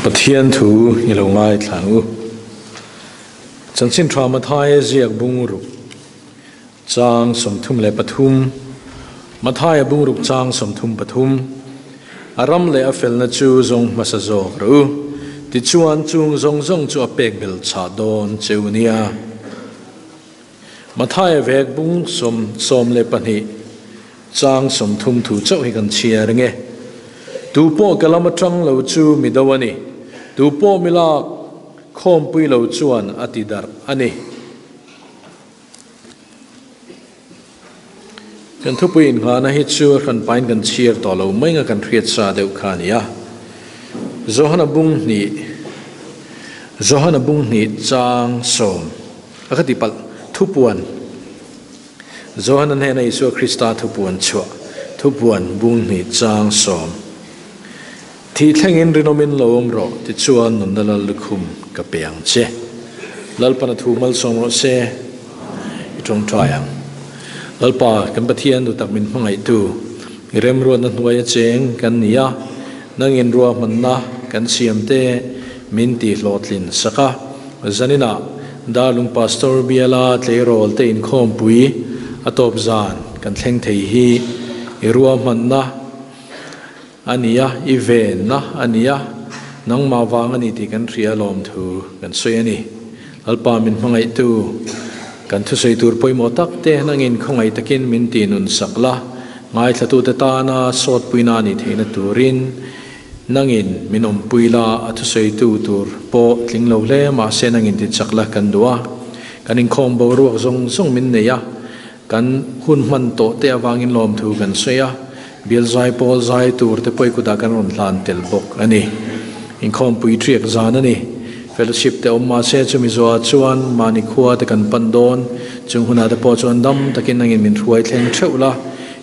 Pathian thu i lo ngaithla ang u. Chanchin tha Mathaia ziak bungruk chang 33 Mathaia bungruk chang 33 A ram leh a felna chu zawng hmasa zawk rawh u. Tichuan chung zawng zawng chu a pek bel chah dawn cheu nia. Mathaia vek bung 12 chang 30 thu chauh hi kan chhiar nge. Tu pawh ka lam atang lo chu mi do ani. Tu pawh mi lak khawm pui lo chuan a ti darh ani. Kan thupui inghahna hi chu hran pain kan chhiar tawh lo mai nga kan hriat sa deuh kha a ni a. Johana bung hnih Johana bung hnih chang sawm a ka ti palh thupuan Johana hnena Isua Krista thupuan chhuah thupuan bung hnih chang sawm Thih thlengin rinawmin lo awm rawh tichuan nunna lal lukhum ka pe ang che. Lalpana thu malsawm rawh se i tawngtai ang. Lalpa, kan Pathian duhtak min hmangaihtu, i remruatna hnuaia cheng kan ni a, nangin ruahmanna kan siamte min tihhlawhtlin sak a. Zaninah Darlung Pastor Biala tleirawl te inkhawmpui a tawp zan kan thleng thei hi i ruahmanna A ni a, i venna a ni a, nangmah vang a ni tih kan hria lawm thu kan sawi a ni. Lalpa min hmangaihtu, kan thusawi tur pawimawh tak te nangin khawngaih takin min ti nun sak la, ngaithlatute tana sawtpuina a nih theihna turin nangin min awmpui la, a thusawitu tur pawh tling lo hle mahse nangin ti chak la kan duh a, kan inkhawm boruak zawng zawng min nei a, Kan hun hman tawh te avangin lawmthu kan sawi a, bial zai pawl zai tur te pawh i kutah kan rawn hlan tel bawk a ni. Inkhawmpui ṭiak zan a ni. Fellowship te awm mahse chumi zuah chuan mahni khua te kan pan dawn, chung hunah te pawh chuan dam takin nangin min hruai thleng theuh la.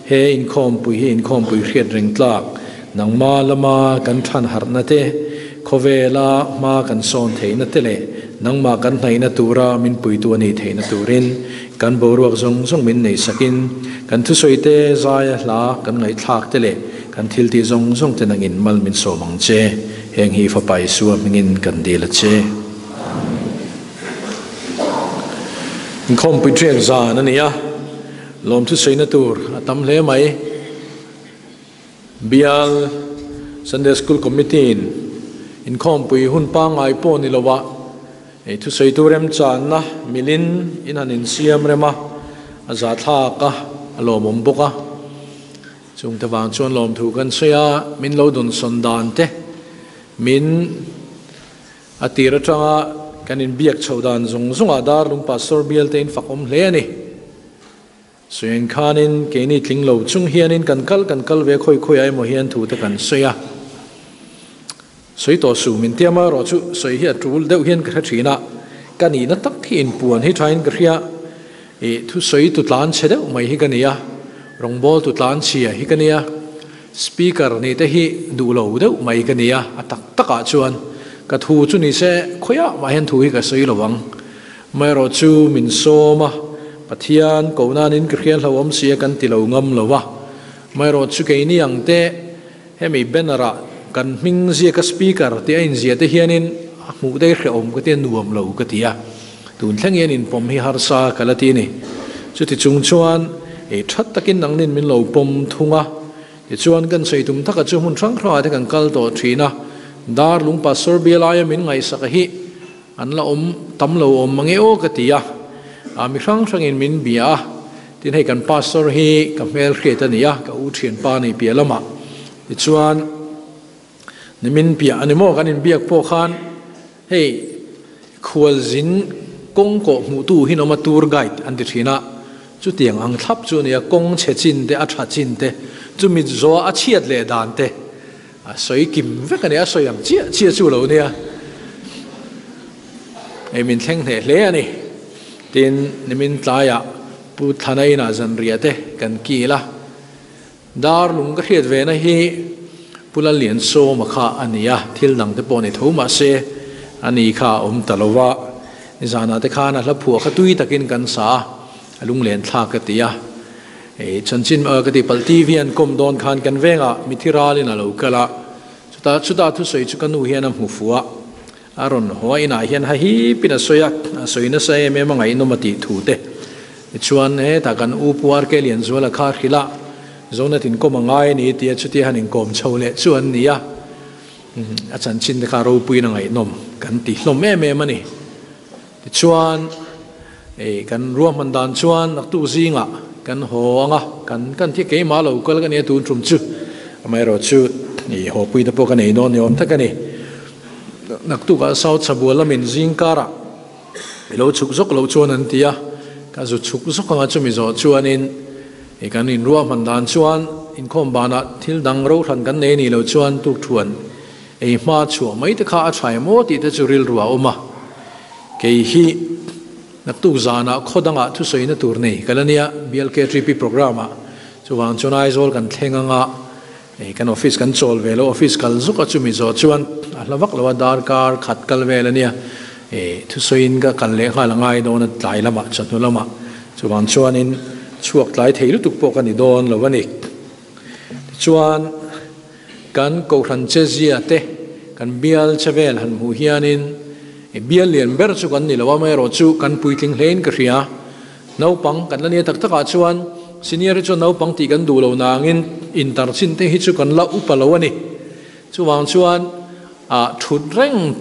He inkhawmpui hi inkhawmpui hriat reng tlak, nangma lama kan than harhna te, khawvela hma kan sawn theihna te leh nangmah kan hnaihna tura min puitu a nih theihna turin Kan boruak zawng zawng min nei sakin, kan thusawi te, zaia hla kan ngaihthlak te leh kan thil tih zawng zawng te nangin mal min sawm ang che. Heng hi Fapa Isua hmingin kan dil a che. Inkhawmpui ṭiak zan a ni a, lawm thusawiina tur a tam hle mai. Bial Sunday School Committee-in inkhawmpui hun pangngai pawh ni loah ei thusawitu remchanna milin in han insiam rem a, a zahthlak a, a lawmawm bawk a. Chungte vang chuan lawmthu kan sawi a, min lo dawnsawn dan te, min a tir atanga kan inbiak chhoh dan zawng zawngah Darlung Pastor Bialte in fakawm hle a ni. Suiin khanin keini tling lo chung hianin kan kal kan kal ve khawi khawiah emaw hian thu te kan sawi a. Sawi tawh suh min tia mai erawh chu sawi hi a tul deuh hian ka hre thin a, ka nihna tak hi inpuan hi thain ka hria. Ih thu sawi tu tlan chhe deuh mai hi ka ni a, rawngbawl tu tlan chhia hi ka ni a, speaker nih te hi duh lo deuh mai ka ni a, a tak takah chuan ka thu chu ni se khawiah mah hian thu hi ka sawi lo ang. Amaherawh chu min sawm a, Pathian ko nanin ka hriat hlauhawm si a kan ti lo ngam lo a. Amaherawh chu keini ang te hemi banner ah kan hming ziak a speaker tih a inziah te hianin a hmuh daih hrehawm ka ti a nuam lo ka ti a. Tun thleng hian inpawm hi harsa ka la ti a ni. Chuti chung chuan ei that takin nangnin min lo pawm thung a. Tichuan kan sawi tum taka chu hmun hrang hrangah te kan kal tawh thin a. Dar lung Pastor bial aia min ngaihsak a hi. An la awm tam lo awm mange aw ka ti a, a mi hrang hrangin min bia a, tin hei kan pastor hi ka hmel hriat a ni a, ka u thianpa nei piah lamah tichuan nimin piah a ni maw kan inbiak pawh khan hei khualzin kawng kawh hmuhtu hi an awm a tour guide an ti thin a, chutiang ang thlap chu a ni a, kawng chhe chin te a tha chin te chumi zawha a chhiat leh dan te. A sawi kim vek a ni, a sawi ang chiah chiah chu lo nia. Hei min thleng hneh hle a ni. Tin, nimin tlaiah Pu Thlana inah zanriah te kan kil a. Dar lung ka hriat ve na hi Pu Lalliansawma kha a ni a, thil dang te pawh ni tho mah se a ni kha a awm ta lo va. Nizanah te khan a hla phuah kha tui takin kan sa a, a lunglen thlak ka ti a. Hei chanchin ka tih palh TV an kawm dawn khan kan vengah mithi ralin a lo kal a, Chutah chutah thusawi chu ka nu hian a hmu fuh a, a rawn haw a, inah hian ha hipin a sawi a, a sawi nasa em em a ngaihnawm a tih thu te. Tichuan hetah kan u Pu RK Lianzuala kha hrilh a, Zonet inkawm a ngai a ni tia chutia han inkawm chho leh chu an ni a, a chanchin te kha ropuiin a ngaihnawm kan ti hlawm em em a ni. Tichuan, ei kan ruahman dan chuan naktuk zingah kan haw ang a, kan kan thi keimah lo kal ka nia tun tum chu. Amaherawh chu i hawpui te pawh ka nei dawn ni awm tak a ni. Naktukah South Chabua lamin zing karah i lo chhuk zawk loh chuan an ti a, ka zu chhuk zawk anga chumi zawh chuanin i kan inruahman dan chuan inkhawm banah thil dang rohran kan nei nih loh chuan tukthuan Ei hma chhuah mai te kha a tha em aw tih te chu rilru a awm a. Kei hi naktuk zanah khaw dangah thusawina tur nei ka la nia, BLKTP programme ah. Chuvang chuan Aizawl kan thleng anga ei kan office kan chawl ve lo, office kal zuk a chumi zawh chuan a hla vak lo a, darkar khat kal vel a nia. Ei thusawiin ka kal leh nghal a ngai dawn a tlai lamah chawhnu lamah. Chuvang chuanin chhuak tlai thei lutuk pawh ka ni dawn lo a ni. Tichuan. Kan Kohhran chezia te, kan bial che vel han hmuh hianin i bial lian ber chu kan ni lo a, amaherawhchu kan puitling hlein ka hria. Naupang kan la nia tak takah chuan senior hi chuan naupang tih kan duh lo nangin intar chin te hi chu kan la upa lo a ni. Chuvang chuan ah thut reng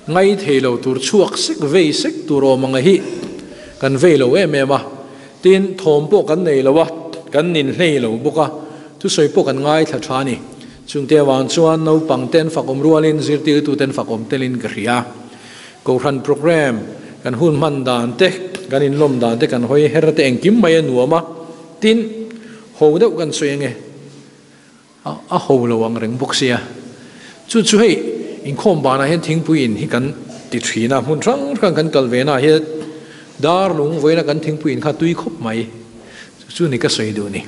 ngai thei lo tur chhuak sek vei sek tur awm anga hi kan vei lo em em a. Tin, thawm pawh kan nei lo a, kan nin hlei lo bawk a, thusawi pawh kan ngaithla tha a ni. Chungte avang chuan naupang ten fakawm rualin zirtirtu ten fakawm telin ka hria. Kohhran programme kan hun hman dan te, kan inlawm dan te, kan hawi her te engkim mai a nuam a, tin, ho deuh kan sawi ange. A ho lo ang reng bawk sia. Chu chu hei inkhawm banah hian thingpui in hi kan ti thin a, hmun hrang hrang kan kal ve naah hian dar lung vawiina kan thingpui in kha tui khawp mai. Chu chu ni ka sawi duh ni.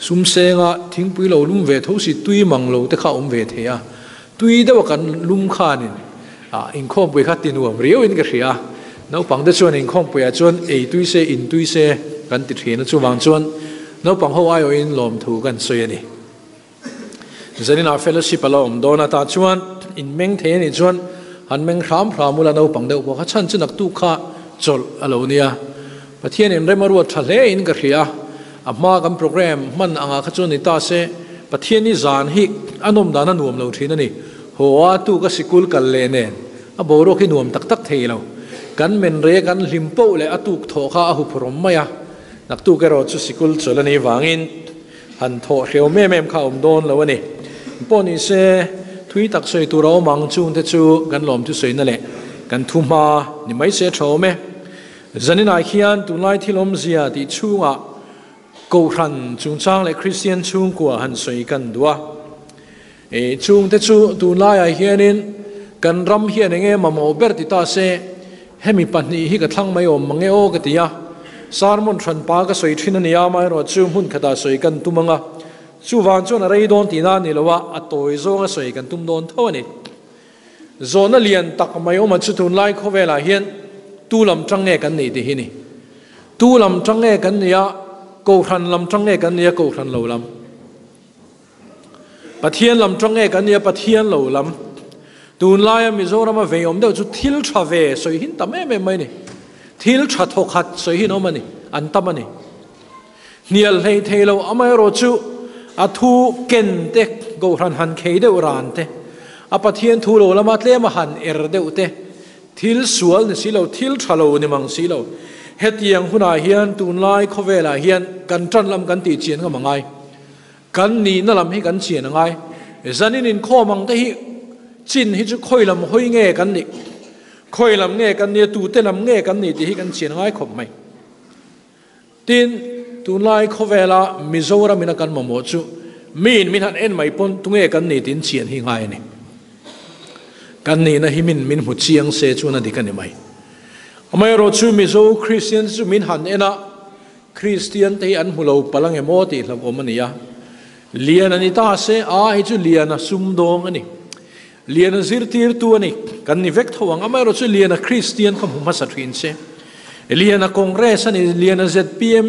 Sum senga thingpui lo lum ve tho si tui mang lo te kha a awm ve thei a, tui deuha kan lum khanin inkhawmpui kha ti nuam riauin ka hria a. Naupang te chuan inkhawmpuiah chuan ei tui se in tui se kan ti thin a, chuvang chuan Naupang ho aiawhin lawmthu kan sawi a ni. Zaninah fellowship a la awm dawn a, tah chuan in meng thei a nih chuan han meng hram hram ula naupang deuh pawh kha chhan chu naktuk kha chawlh a lo nia. Pathian in rem a ruat tha hle in ka hria a, a hma kan program hman angah kha chuan ni ta se Pathian i zan hi a nawm dan a nuam lo thin a ni. Haw a tuk a sikul kal leh nen a boruak hi nuam tak tak thei lo. Kan men rei a kan hlim poh leh a tuk thawh kha a huphurhawm mai a. Naktuk erawh chu sikul chawlh a nih vangin han thawh hreuh em em kha a awm dawn lo a ni. Pawh ni se, thui tak sawi tur a awm ang chungte chu kan lawm thusawina leh kan thu hma ni mai se tha awm e. Zaninah hian tunlai thil awmzia tih chhungah Kohhran chungchang leh Kristian chhungkua han sawi kan duh a. Chungte chu tunlaiah hianin kan ram hian eng nge mamawh ber ti ta se, hemi pahnih hi ka thlang mai awm mang e aw ka ti a. Sermon hranpa ka sawi thin a nia, amaherawhchu hmun khatah sawi kan tum ang a, chuvang chuan a rei dawn tihna a ni lo a, a tawi zawnga sawi kan tum dawn tho a ni. Zawhna lian tak mai awma chu tunlai khawvelah hian tu lam tang nge kan nih tih hi ni. Tu lam tang nge kan nih a, Kohhran lam tang nge kan nih a, Kohhran lo lam. Pathian lam tang nge kan nia Pathian lo lam. Tunlaia Mizorama vei awm deuh chu thil tha ve sawi hin tam em em mai ni. Thil tha thawkhat sawi hin awm a ni, an tam a ni. Hnial hlei thei lo amaherawh chu a thu ken te, Kohhran han khei deuh ran te, a Pathian thu lo lama tlema han er deuh te, thil sual ni si lo, thil tha lo ni mang si lo. Hetiang hunah hian tunlai khawvelah hian kan tan lam kan tih chian ngam a ngai. Kan nihna lam hi kan chian a ngai. Zanin inkhawm ang te hi chin hi chu khawi lam hawi nge kan nih, khawi lam nge kan nia, tute lam nge kan nih tih hi kan chian a ngai khawp mai. Tin, tunlai khawvela Mizoram ina kan mamawh chu miin min han en mai pawn tunge kan nih tiin chian hi ngai a ni. Kan nihna hi min min hmu chiang se chuan a dik a ni mai. Amaherawh chu Mizo Kristian chu min han en a, Kristian te hi an hmu lo palh ang em aw tih hlauhawm a ni a. Lian a ni ta se, a hei chu Liana sumdawng a ni. Liana zirtirtu a ni. Kan ni vek tho ang. Amaherawh chu Liana Kristian kha hmu hmasa thin se. Liana Congress a ni, Liana zpm,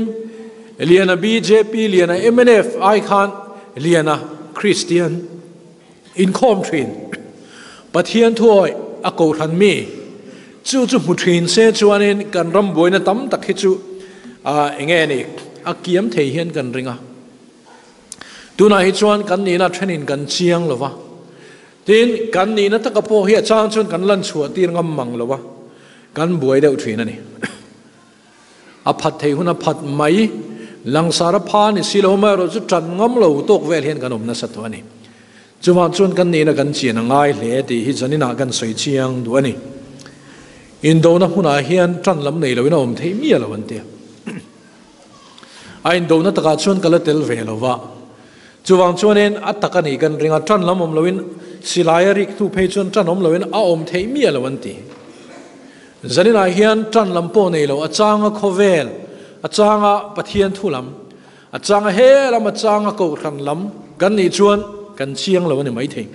Liana bjp, Liana mnf ai khan Liana Kristian. Inkhawm thin Pathian thuawih a kohhran mi chu chu hmu thin se chuanin kan ram buaina tam tak hi chu enge ni a kiam thei hian kan ring a. Tunah hi chuan kan nihna thenin kan chiang lo va, tin kan nihna taka pawh hi a chang chuan kan lan chhuah tir ngam mang lo va, kan buai deuh thin a ni. A phat thei hun a phat mai, langsar a pha ni si lo mai erawh chu tan ngam lo tawk vel hian kan awm nasa tawh a ni. Chuvang chuan kan nihna kan chian a ngai hle tih hi zaninah kan sawi chiang duh a ni. Indona hmunah hian tan lam nei loin a awm theih miah lo an ti a. A indona takah chuan ka la tel ve lo va. Chuvang chuanin a tak a nih kan ring a, tan lam awm loin silai a rik hnu phei chuan tan awm loin a awm theih miah lo an ti. Zaninah hian tan lam pawh nei lo, a changa khawvel, a changa Pathian thu lam, a changa he lam, a changa kohhran lam kan nih chuan kan chiang lo a ni maithei.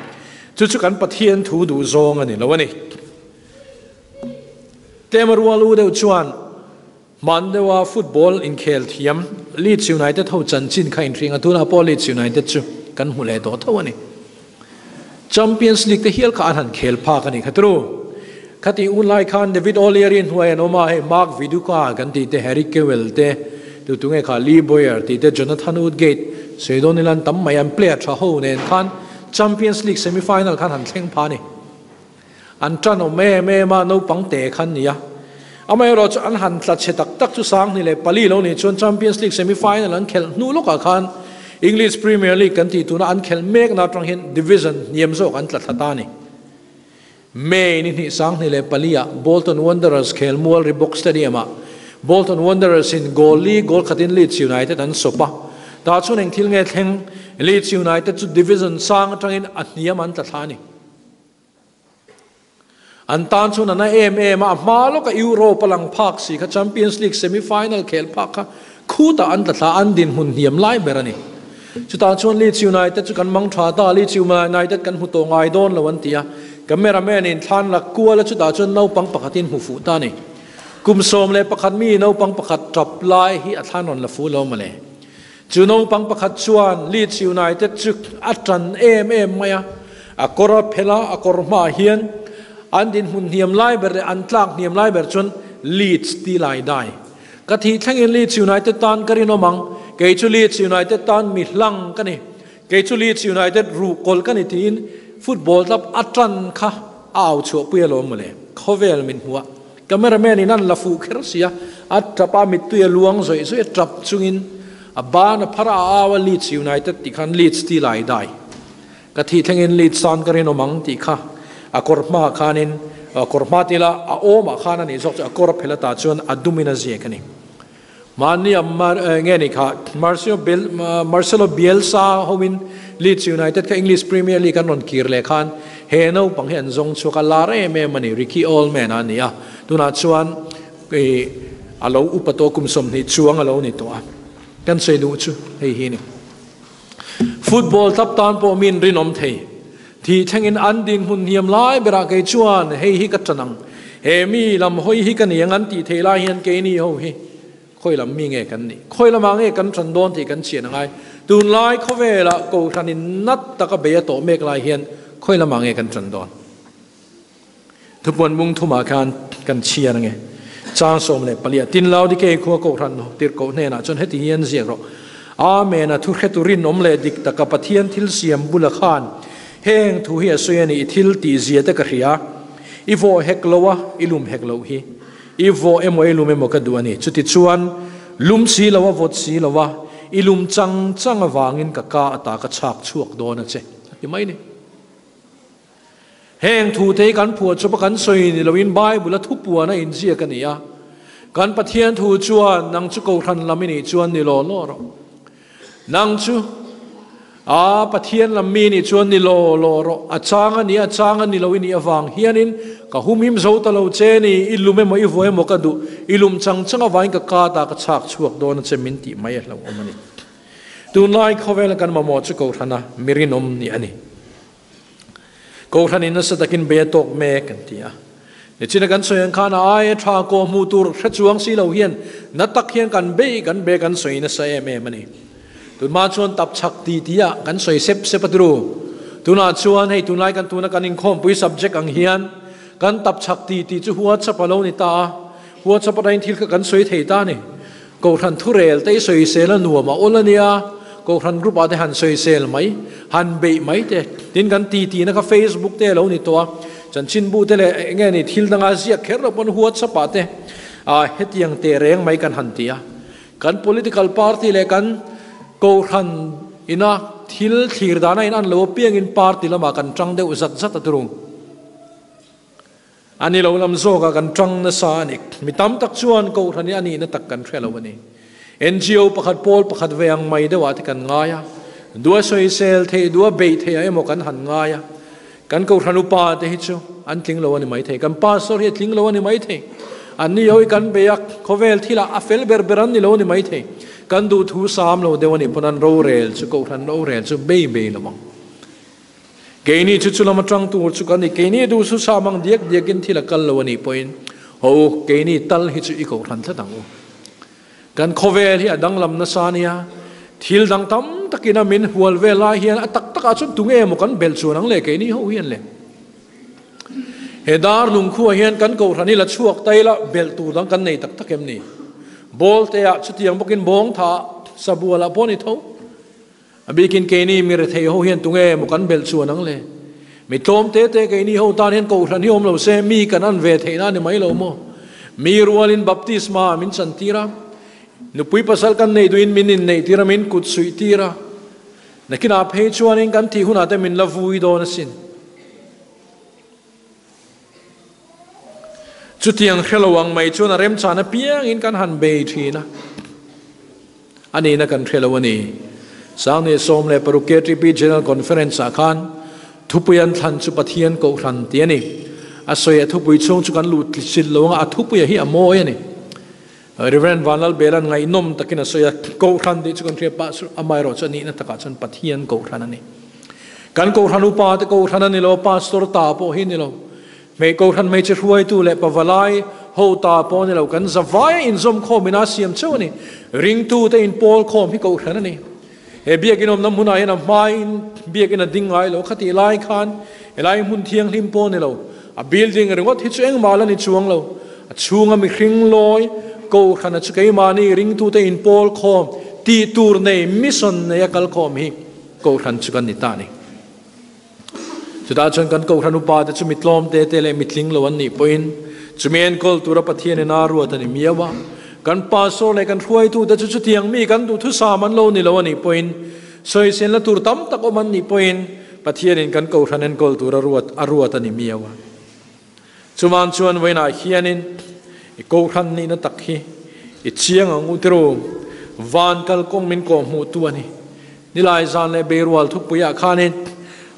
Chu chu kan Pathian thu duh zawng a ni lo a ni. Tema rual u deuh chuan hman deuha football inkhel thiam Leeds United ho chanchin kha inhring a, tunah pawh Leeds United chu kan hmu leh tawh tho a ni. Champions League te hial kha an han khel phak a ni kha tru. Khati un lai khan David O'Leary hnuai an awm a, hei Mark Viduka kan tih te, Harry Kewell te, tu tu nge kha Lee Bowyer tih te, Jonathan Woodgate, sawi dawn ila an tam mai, an player tha ho nen khan Champions League semi final khan han thleng pha a ni. An tan awm em em a, naupang te khan nia. Amaherawh chu an han tla chhe tak tak chu 2004 lo nih chuan Champions League semi final an khelh hnu lawkah khan English Premier League kan tih tuna an khelh mekna atang hian division hniam zawk an tla thla ta a ni. May ni hnih 2004 ah Bolton Wanderers khel mual Reebok Stadium ah Bolton Wanderers in goal li goal khatin Leeds United an sawp a. Tah chuan eng thil nge thleng? Leeds United chu division sang atangin a hniam an tla thla a ni. An tan chuan a na em em a, a hma lawka Europe a lang phak si kha Champions League semi final khel phak kha khutah an tla thla, an dinhmun hniam lai ber a ni. Chutah chuan Leeds United chu kan mang tha ta, Leeds United kan hmu tawh ngai dawn lo an ti a, cameraman in thlan lak kual a, chutah chuan naupang pakhatin hmu fuh ta a ni. Kum 11 mi naupang pakhat tap lai hi a thlan rawn la fuh lo mawle. Chu naupang pakhat chuan Leeds United chu a tan em em mai a, a kawr a phelh a, a kawr hmaah hian an dinhmun hniam lai ber leh an tlak hniam lai ber chuan Leeds ti lai dai. Ka thih thlengin Leeds United tan ka rinawm ang, kei chu Leeds United tan mi hlang ka ni, kei chu Leeds United ruhkawl ka ni tiin football club a tan kha a au chhuahpui alawm mawle, khawvel min hmuh a. Cameraman in an la fuh kher si a, a tap a, mittui a luang zawih zawih a, tap chungin a ban a phar a, a au a, Leeds United tih khan Leeds ti lai dai. Ka thih thlengin Leeds tan ka rinawm ang tih kha a kawr hmaah khanin, a kawr hma ti ila a awmah khan a nih zawk chu a kawr a phelh atah chuan a dumin a ziak a ni. Mahni a mar nge ni kha Marcelo Bel Marcelo Bielsa hoin Leeds United kha English Premier League an rawn kir leh khan he naupang hi an zawng chhuak a, lar em em a ni, Ricky Allman a ni a, tunah chuan ih a lo upa tawh kum 20 chuang a lo ni tawh a, kan sawi duh chu hei hi a ni. Football club tan pawh min rinawm thei. Thih thlengin an dinhmun hniam lai berah kei chuan hei hi ka tan ang, he mi lam hawi hi ka ni ang an tih theih lai hian keini ho hi khawi lam mi nge kan nih, khawi lamah nge kan tan dawn tih kan chian a ngai. Tunlai khawvelah kohhranin nat taka bei a tawh mek lai hian khawi lamah nge kan tan dawn? Thupuan bung thumah khan kan chhiar ange. Chang 14 ah tin Laodikei khua kohhran tirhkoh hnenah chuan heti hian ziak rawh. Amen a thu hretu rinawm leh dik taka Pathian thil siam bula khan heng thu hi a sawi a ni, i thil tih zia te ka hria. I vawh hek lo a, i lum hek loh hi. I vawh emaw i lum emaw ka duh a ni. Chuti chuan lum si lo a, vawt si lo a, i lum chang chang avangin ka ka ata ka chhak chhuak dawn a che. A ti mai ni. Heng thu te hi kan phuah chawp a kan sawi ni loin Bible a thupuan a inziak a ni a. Kan Pathian thu chuan nang chu kohhran lam i nih chuan ni law law rawh. Nang chu a Pathian lam mi nih chuan ni law law rawh. A chang a ni a chang a ni lo i nih avang hianin ka humhim zo ta lo che ni, i lum emaw i vuai emaw ka duh, i lum chang chang avangin ka ka ta ka chhak chhuak dawn a che min tih mai a hlauhawm a ni. Tunlai khawvela kan mamawh chu kohhrana mi rinawm ni a ni. Kohhranin nasa takin bei a tawk mek an ti a. Nichina kan sawi ang khan a aia tha kawh hmuh tur hre chuang si lo hian na tak hian kan bei kan be kan sawi nasa em em a ni. Tunhma chuan tap chhak ti ti ah kan sawi sep sep a turu. Tunah chuan hei tunlai kan tuna kan inkhawmpui subject ang hian kan tapchhak ti tih chu WhatsApp a lo ni ta a, WhatsApp atangin thil kha kan sawi thei ta a ni. Kohhran thurel te i sawisel a nuam a awl a nia, Kohhran group ah te han sawisel mai, han beih mai te, tin kan ti tihna kha Facebook te a lo ni tawh a, chanchinbu te leh eng nge ni thil danga ziak kher lo pawn WhatsApp ah te hetiang teh reng mai kan han ti a. Kan political party leh kan Kohhran ina thil thlir dana in an lo apiangin party lamah kan tang deuh zat zat a turung. A ni lo lam zawkah kan tang nasa a ni. Mi tam tak chuan Kohhran hi a nihna tak kan hre lo a ni. NGO pakhat pawl pakhat ve ang mai deuhah te kan ngai a, dua sawisel theih, dua beih theih ah emaw kan han ngai a. Kan Kohhran upa te hi chu an tling lo a ni maithei, kan pastor hi a tling lo a ni maithei, an ni ho hi kan bei a, khawvel thilah a fel ber ber an ni lo a ni maithei, kan duhthu sam lo deuh a nih pawn an rorel chu Kohhran rorel chu bei bei lo ang. Keini chu chulam atang tur chu kan ni, keini duhthu sam ang diak diakin thil a kal lo a nih pawhin ho u, keini tal hi chu i Kohhran tlat ang u. Kan khawvel hi a danglam nasa a nia, thil dang tam takin a min hual vel lai hian a tak takah chuan tunge emaw kan belh chuan ang le keini ho hian le. He dar lungkhuah hian kan kohhran hi la chhuak ta ila belh tur dang kan nei tak tak em ni? Bawlteah chutiang bawkin bawngtha sabualah pawh a ni tho. A bikin keini mi rethei ho hian tunge emaw kan belh chuan ang le? Mi tlawm te te keini ho tan hian kohhran hi awm lo se mi kan an ve theihna a ni mai lo maw? Mi rualin baptisma min chan tir a, nupui pasal kan neih duhin min inneih tir a, min kut suih tir a, nakinah phei chuanin kan thih hunah te min la vui dawn asin. Chutiang hre lo ang mai chuan a remchan apiangin kan han bei thin a, a nihna kan hre lo a ni. Sangni 16 KTP General Conference ah khan thupui an thlan chu Pathian Kohhran tih a ni. A sawi a thupui chhung chu kan luh tlichilh lo anga a thupuia hi a mawi a ni. Rev. Vanlalbela'n ngaihnawm takin a sawi a, Kohhran tih chu kan hria pah amaherawh chu a nihna takah chuan Pathian Kohhran a ni. Kan Kohhran upa te Kohhran a ni lo, Pastor ta pawh hi a ni lo, hmei Kohhran hmeichhe hruaitu leh pavalai ho ta pawh a ni lo, kan zavaia inzawmkhawm ina siam chauh a ni. Ringtu te inpawl khawm hi Kohhran a ni. He biakin awmna hmunah hian a hmain biakin a ding ngai lo, khatih lai khan helai hmun thianghlim pawh a ni lo. A building ringawt hi chu engmah la ni chuang lo. A chhunga mihring lawi Kohhrana chu keimahni ringtute inpawl khawm tih tur nei mission nei a kal khawm hi Kohhran chu kan ni ta a ni. Chutah chuan kan Kohhran upa te chu mi tlawm te te leh mi tling lo an nih pawhin chumi enkawl tura Pathianin a ruat a ni miau a. Kan pastor leh kan hruaitute chu chutiang mi kan duhthusam an lo ni lo a nih pawhin sawiselna tur tam tak awm an nih pawhin Pathianin kan Kohhran enkawl tura ruat a ruat a ni miau a. Chuvan chuan vawiinah hianin i Kohhran nihna tak hi i chiang ang u tiru, van kalkawng min kawhhmuhtu a ni. Nilai zan leh beirual thupuiah khanin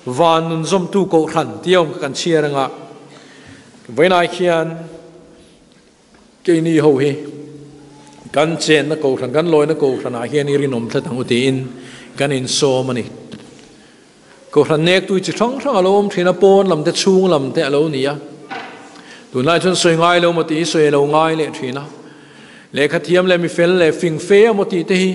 van nun zawmtu Kohhran tih awm kha kan chhiar anga vawiinah hian keini ho hi kan chenna Kohhran, kan lawina Kohhranah hian i rinawm tlat ang u tiin kan insawm a ni. Kohhran nek tui chi hrang hrang a lo awm thin a, pawn lam te chhung lam te a lo ni a. Tunlai chuan sawi ngai lo maw tih hi sawi a lo ngai leh thin a. Lehkha thiam leh mifel leh fing fe emaw tih te hi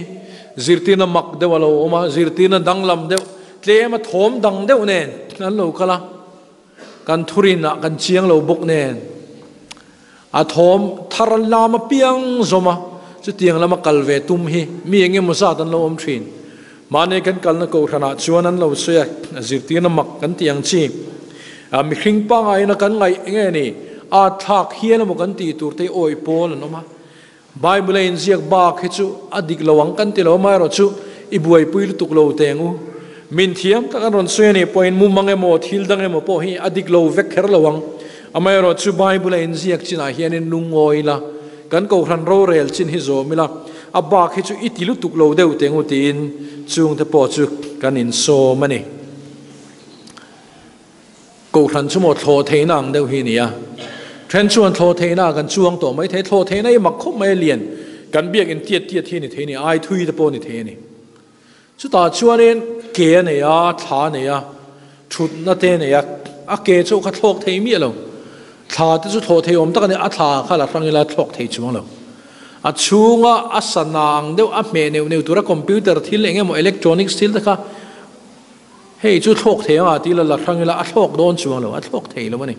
zirtirna mak deuh a lo awm a, zirtirna danglam deuh, tlem a thawm dang deuh nen an lo kal a. Kan thurinah kan chiang lo bawk nen a thawm thar lam apiang zawm a, chutiang lama kal ve tum hi mi eng emaw zat an lo awm thin. Mahni kan kalna kohhranah chuan an lo sawi a, a zirtirna mak kan tih ang chi. A mihring pangaina kan ngaih eng nge ni, at thlak hian emaw kan tih tur te hi awih pawl an awm a. Bible a inziak bak hi chu a dik lo ang kan ti lo, amaherawhchu i buaipui lutuk lo teng u. Min thiam tak an rawn sawi a nih pawhin mumang emaw thil dang emaw pawh hi a dik lo vek kher lo ang. Amaherawhchu Bible a inziak chinah hianin lungawi ila, kan kohhran rorel chin hi zawm ila, a bak hi chu i ti lutuk lo deuh teng u tiin chungte pawh chu kan insawm a ni. Kohhran chu maw thlawh theihna ang deuh hi a ni a, then chuan thlawh theihna kan chuang tawh mai thei, thlawh theihna hi mak khawp mai a lian, kan biak in tiat tiat hi a ni thei a ni, ai thui te pawh a ni thei a ni. Chutah chuanin ke a nei a, thla a nei a, thutna te a nei a, a ke chu kha thlawk thei miah lo, thla te chu thlawh thei awm tak a ni, a thla kha la hrang ila thlawk thei chuang lo. A chhunga a sana ang deuh a hmeh neuh neuh tura computer thil eng emaw electronics thil te kha. Hei chu thlawk thei anga tih la la hrang ila a thlawk dawn chuang lo, a thlawk thei lo a ni.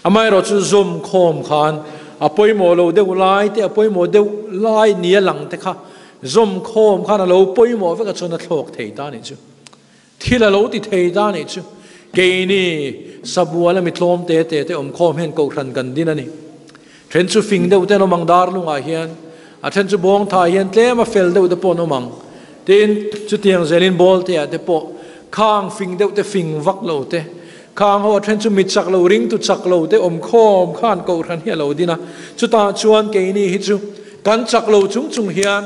Amaherawhchu zawm khawm khan a pawimawh lo deuh lai te, a pawimawh deuh lai nia lang te kha zawm khawm khan a lo pawimawh vek a chuan a thlawk thei ta nih chu. Thil a lo ti thei ta nih chu. Keini Sabuala mi tlawm te te te awm khawm hian kohhran kan din a ni. Then chu fing deuh te an awm ang darlungah hian, a then chu bawngthah hian tlem a fel deuh te pawh an awm ang. Tin, chutiang zelin bawlteah te pawh khang fing deuh te fing vak lo te, khang ho a then chu mi chak lo ringtu chak lo te awm khawm khan kohhran hi a lo din a. Chutah chuan keini hi chu kan chak lo chung chung hian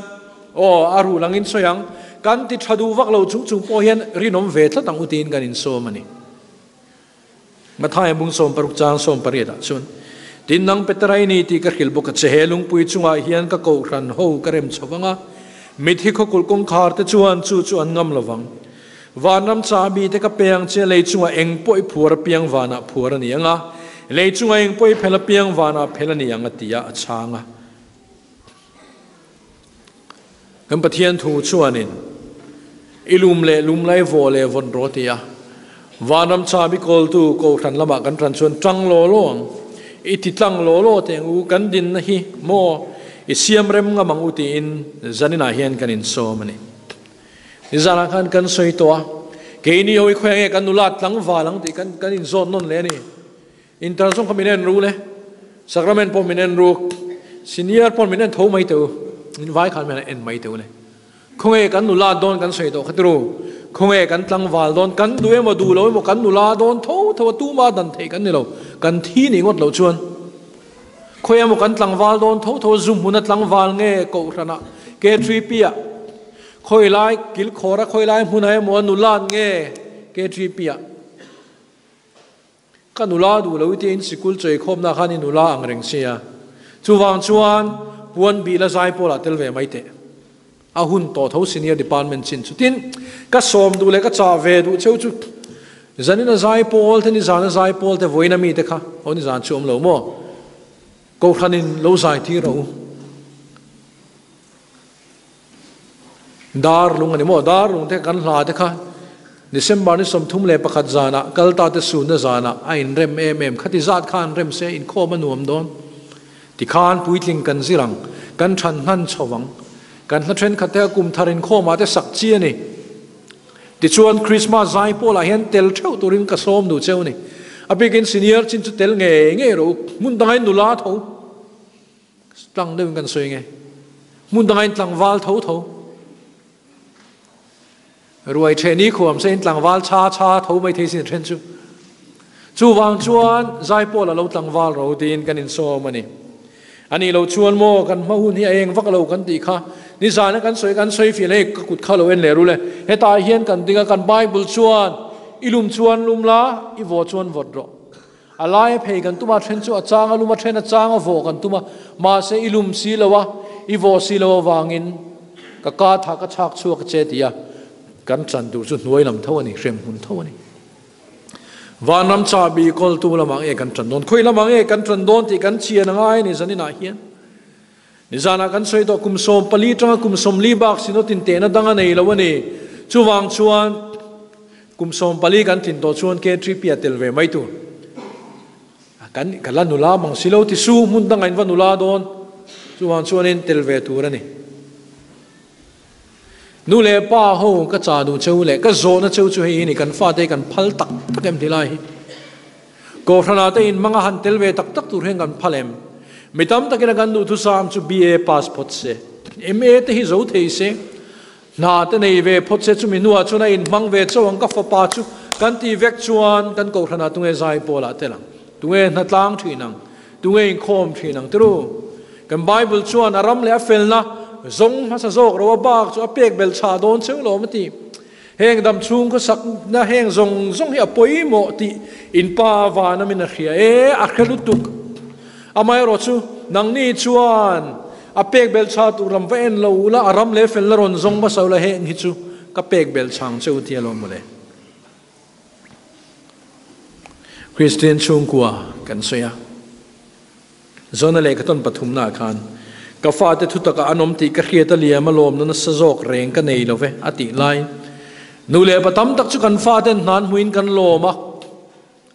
aw a ruh langin sawi ang, kan ti tha duh vak lo chung chung pawh hian rinawm ve tlat ang u tiin kan insawm a ni. Matthai bung 60 chang 18 ah chuan, Tin nang Petera i ni tih ka hrilh bawk a che, he lungpui chungah hian ka kohhran ho ka rem chho vang a, mithi khawkulh kawngkhar te chuan chu chu an ngam lo vang. Vanram cha mi te ka pe ang che, lei chungah eng pawh i phuar apiang vanah phuar a ni ang a, lei chungah eng pawh i phel apiang vanah phel a ni ang a ti a, a chhang a. Kan Pathian thu chuanin, I lum leh lum lai vaw leh vawn rawh ti a, vanram chabi kawltu Kohhran lamah kan ṭan chuan ṭang law law ang, i ti tlang law law teh ang u, kan dinna hi maw i siam rem ngam ang u tiin zaninah hian kan insawm a ni. Nizanah khan kan sawi tawh a, keini ho hi khawiah nge kan nula tlangval ang tih kan kan inzawt nawn leh a ni. Intern zawng kha min en ru le, Sacrament pawh min en ru, Senior pawh min en tho mai teh u, in vai khan min en mai teh u le. Khawnge kan nula dawn kan sawi tawh kha tiru, khawnge kan tlangval dawn, kan duh emaw duh lo emaw kan nula dawn tho tho a tuma dan theih kan ni lo, kan thi nih ngawt loh chuan. Khawi emaw kan tlangval dawn tho tho a zu hmuna tlangval nge Kohhranah K3P ah khawi lai kilkhawra khawi lai hmunah emaw a nulan nge K3P ah. Ka nula duh lo i tiin sikul chawikhawmna khan i nula ang reng sia. Chuvang chuan puan bih la zai pawlah tel ve mai teh. A hun tawh tho senior department chin chu. Tin, ka sawm duh leh ka chah ve duh cheu chu zanin a zai pawl te, nizan a zai pawl te, vawiin a mi te kha aw nizan chu awm lo maw? Kohhranin lo zai tir rawh u. Dar lung a ni maw? Dar lung te kan hla te kha December ni 31 zanah kal ta te sunna zanah a inrem em em. Khati zat kha an rem se inkhawm a nuam dawn. Tikhan puitling kan zir ang, kan than hnan chho ang. Kan hla thenkhat te kha kum thar inkhawmah te sak chi a ni. Tichuan Christmas zai pawlah hian tel theuh turin ka sawm duh cheu a ni. A bikin senior chin chu tel ngei ngei rawh u. Hmun dangah in nula tho. Tlang deuhin kan sawi nge. Hmun dangah in tlangval tho tho. Ruai the ni khuam se in tlangval cha cha tho mai thei sin then chu. Chuvang chuan zaipawl a lo tlangval ro tiin kan insawm a ni. Ani lo chuan maw kan hma hun hi a eng vak lo kan tih kha. Nizana kan sawi kan sawi fiah hei ka kut kha lo en leh rul e. Hetah hian kan ding a kan Bible chuan i lum chuan lum la, i vaw chuan vawt rawh. A laia phei kan tum a, then chu a chang a lum a, then a chang a vawh kan tum a, mahse i lum si lo a, i vawh si lo avangin ka ka tha ka chhak chhuak a che ti a, kan chan tur chu hnuai lam tho a ni, hrem hmun tho a ni. Vanram chahbi kawltu lamah nge kan tan dawn, khawi lamah nge kan tan dawn tih kan chian a ngai a ni zaninah hian. Nizanah kan sawi tawh kum 14 tanga kum 40 bak sinawt intehna dang a nei lo a ni. Chuvang chuan kum 14 kan tlin tawh chuan K3P a tel ve mai tur. Kan ka la nula mang si lo ti su hmun dangah in va nula dawn. Chuvang chuanin tel ve tur a ni. Nu leh pa ho ka cha duh cheu leh ka zawhna cheu chu hei hi ni kan fate hi kan phal tak tak em ti lai hi. Kohhranah te in hmanga han tel ve tak tak tur hian kan phal em? Mi tam takin a kan duhthusam chu BA pass phawt se, MA te hi zo thei se, hna te nei ve phawt se, chumi hnuah chuan a inhmang ve chauh ang ka fapa chu kan ti vek chuan kan kohhranah tunge zai pawlah tel ang, tunge hna tlang thin ang, tunge inkhawm thin ang tiru? Kan Bible chuan a ram leh a felna zawng hmasa zawk ro a bak chu a pek belh chhah dawn cheu lo awm a ti. Heng dam chhung khawsakna heng zawng zawng hi a pawimawh tih in pa vana min a hria e, a hre lutuk. Amaherawh chu nangni chuan a pek belh chhah tur lam va en lo ula, a ram leh felna rawn zawng hmasa ula heng hi chu ka pek belh chhang che u tia lo mawle. Kristian chhungkua kan sawi a. Zona lehkha tawn pathumnaah khan, Ka fate thutakah an awm tih ka hriat a liam a lawmna nasa zawk reng ka nei lo ve, a tih lai. Nu leh pa tam tak chu kan faten hna an hmuin kan lawm a,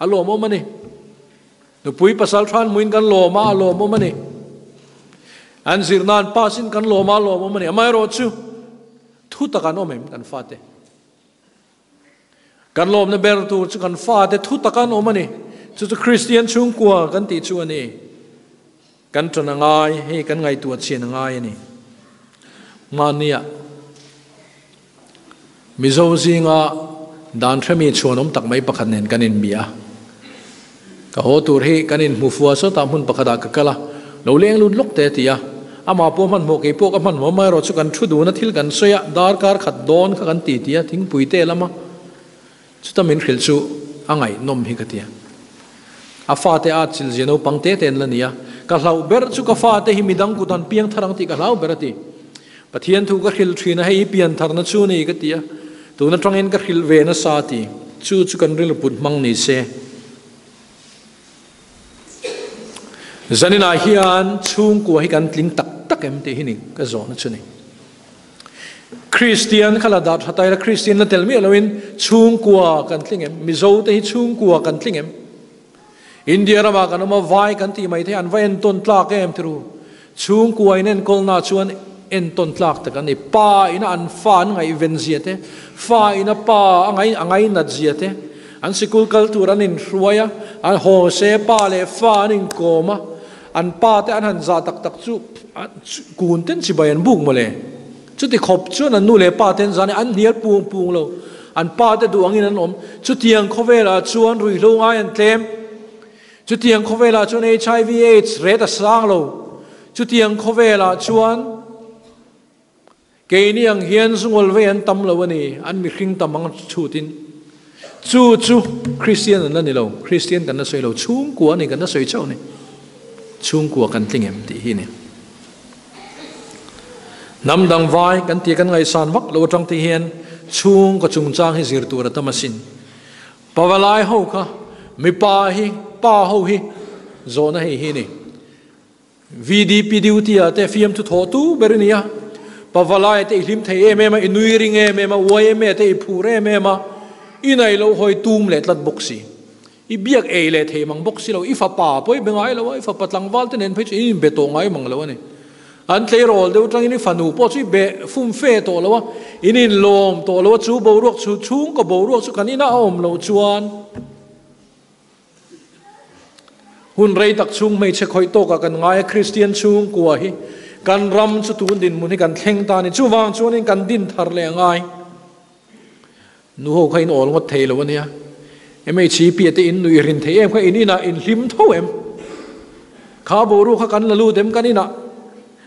a lawmawm a ni. Nupui pasal tha an hmuin kan lawm a, a lawmawm a ni. An zirna an pass in kan lawm a, a lawmawm a ni. Amaherawhchu, thu tak an awm em kan fate? Kan lawmna ber tur chu kan fate thu tak an awm a ni. Chu chu Kristian chhungkua kan tih chu a ni. Kan ṭan a ngai, hei kan ngaihtuah chhian a ngai a ni. Hmannia Mizo zinga dan hremi chhuanawm tak mai pakhat nen kan inbia a. Ka haw tur hi kan inhmu fua sawtah hmun pakhatah ka kal a, lo leng lut lawk te a ti a. Amah pawh hmanhmawh kei pawh ka hmanhmawh amaherawh chu kan thu dun a thil kan sawi a, darkar khat dawn kha kan ti ti a, thingpui te lama Chuta min hrilh chu a ngaihnawm hi ka ti a. A fate a chil zia naupang te te an la ni a, ka hlauh ber chu ka fate hi midang kut an piang thar ang tih ka hlau ber a ti. Pathian thu ka hrilh thin a, hei hi pian tharna chu a ni ka ti a, tun atangin ka hrilh ve nasa a ti. Chu chu kan rilru put hmang ni se. Zaninah hian chhungkua hi kan tling tak tak em tih hi ni ka zawhna chu ni. Kristian kha la dah tha ta ila, Kristian la tel miah loin chhungkua kan tling em? Mizo te hi chhungkua kan tling em? India ramah kan awm a, vai kan tih mai thei, an va entawn tlak em thiru? Chhungkua in enkawlna chuan entawn tlak tak an ni. Pa ina an fa an ngaihven zia te, fa ina pa a ngai a ngainat zia te, an sikul kal tur an inhruai a, an haw se pa leh fa an inkawm a, An pa te an han zah tak tak chu kun ten chibai an buk mawle. Chuti khawp chuan an nu leh pa te an zah a ni, an hnial pung pung lo. An pa te duh angin an awm. Chutiang khawvelah chuan ruihhlo ngai an tlem. Chutiang khawvelah chuan HIV aids ret a sang lo. Chutiang khawvelah chuan Keini ang hian zungawl vei an tam lo a ni, an mihring tam ang chhutin. Chu chu Kristian an la ni lo, Kristian kan la sawi lo, chhungkua a ni kan la sawi chauh a ni. Chhungkua kan tling em tih hi a ni. Hnam dang vai kan tih kan ngaihsan vak lo atang te hian chhungkaw chungchang hi zir tur a tam asin. Pavalai ho kha, mipa hi, pa ho hi zawhna hei hi a ni. VDP duty ah te fiamthu thawh tu ber i ni a, Pavalai te i hlim thei em em a, i nui ring em em a, YMA te i phur em em a, i nei loh hawi tum leh tlat bawk si. I biak ei leh thei mang bawk si lo, i fapa pawh i be ngai lo a, i fapa tlangval te nen phei chu i inbe tawh ngai mang lo a ni. An tleirawl deuh atangin i fanu pawh chu i be fum fe tawh lo a, in inlawm tawh lo a, chu boruak chu chhungkaw boruak chu kan inah a awm loh chuan, Hun rei tak chhung hmeichhe khawih tawkah kan ngai a, Kristian chhungkua hi kan ram chu tun dinhmun hi kan thleng ta a ni. Chuvang chuanin kan din thar leh a ngai. Nu ho kha in awl ngawt thei lo a nia. MHP a te in nuih rin thei em kha in inah in hlim tho em? Kha boruak kha kan la lut em kan inah?